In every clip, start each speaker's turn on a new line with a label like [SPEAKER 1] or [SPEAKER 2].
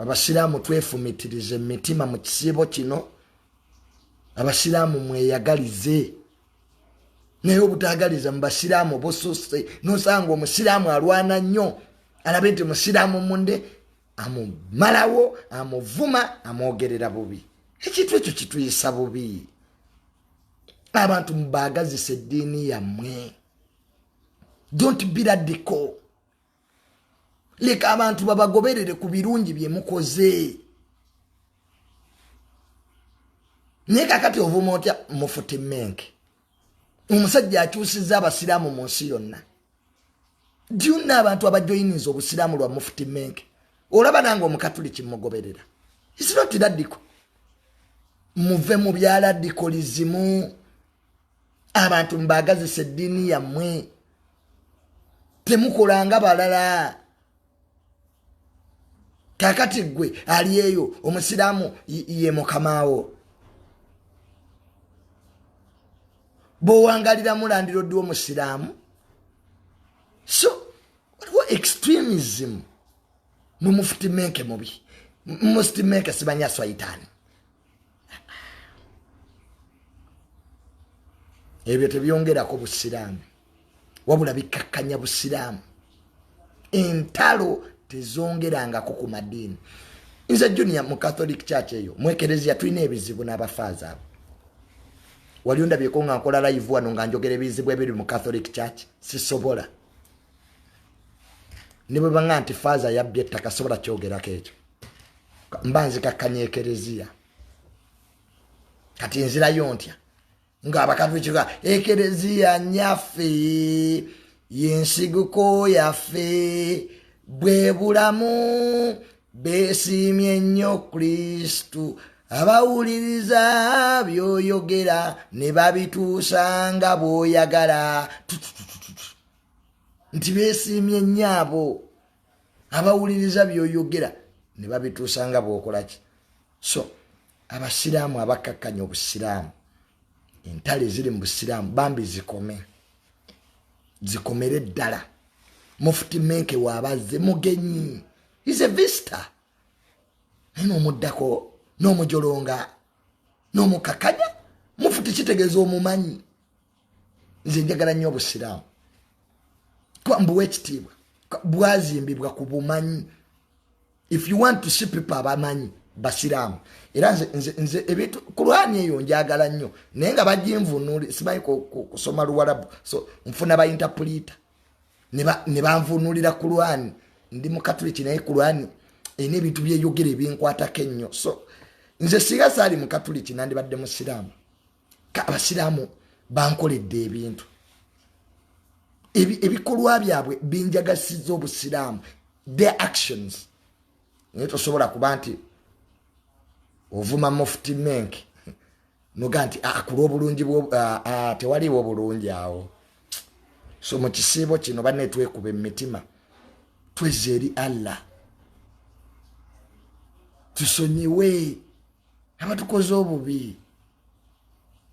[SPEAKER 1] Abasiraamu twefumitirize emitima mu kisiibo kino. Abasiraamu mweyagalize, naye obutagaliza mu basiraamu bususe. Nosanga omusiraamu alwana nnyo, alabe nti musiraamu munde amumalawo, amuvuma, amwogerera bubi. Ekintu ekyo kituyisa bubi. Abantu mubaagazisa eddiini yammwe. Don't be radical. Leka abantu babagoberere ku birungi bye mukoze. Naye kakati ovuma otya Mufuti Menke, omusajja akyusizza abasiraamu mu nsi yonna? Dyuna abantu abajoyininza obusiraamu lwa Mufuti Menke. Olaba nange omukatuliki mugoberera. It's not radical. Muve mu bya radicalism. Abantu mubagazisa eddiini yammwe, temukolanga balala. Kakati gwe ali eyo omusiraamu ye mukamaawo, bw'owangalira mulandiro ddi omusiraamu? So waliwo extremism mu Mufuti Menke mubi. Mufuti Menke simanya swaitaani. Ebyo tebyongerako busiraamu, wabula bikakkanya busiraamu. Entalo tezongerangako ku madiini. Nze Junior mu Catholic Church eyo mu ekereziya tulina ebizibu n'abafaaza abo. Wali ondabyeko nga nkola live wano nga njogera ebizibu ebiri mu Catholic Church? Sisobola. Ne bwe banga nti faaza yabbye ettaka, sobola kyogerako ekyo, mba nzikakkanya ekereziya. Kati nzirayo ntya ng'abakatuliki? Ekereziya nyaffe, yensibuko yaffe, bwe bulamu. Beesiimye nnyo Kristu abawuliriza by'oyogera ne babituusa nga bw'oyagala. Nti beesiimye nnyo abo abawuliriza by'oyogera ne babituusa nga bw'okolaki. So abasiraamu abakkakkanya obusiraamu, entalo eziri mu busiraamu bambi zikome, zikomere ddala. Mufuti Menke waabazze mugenyi, is a visitor, naye n'omuddako n'omujolonga n'omukakanya. Mufuti kitegeeza omumanyi. Nze njagala nnyo obusiraamu kuba mbuwa ekitiibwa, bwazimbibwa ku bumanyi. If you want to see people abamanyi, basiraamu. Era nze ebintu Kulwani eyo njagala nnyo, naye nga baginvunuli, simanyi kusoma Luwalabu, so nfuna ba interpreter ne banvunulira Kulwani. Ndi mukatuliki, naye Kulwani erina ebintu byeyogera ebinkwatako ennyo. So nze singa saali mukatuliki nandibadde musiraamu. Abasiraamu bankoledde ebintu, ebikolwa byabwe binjagasiza obusiraamu, their actions. Naye tosobola kuba nti ovuma Mufuti Menke noga nti akula obulungi, tewaliwo obulungi awo. So mu kisiibo kino banne twekuba emitima, twezza eri Allah, tusonyiwe abatukoze obubi.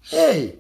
[SPEAKER 1] Hey!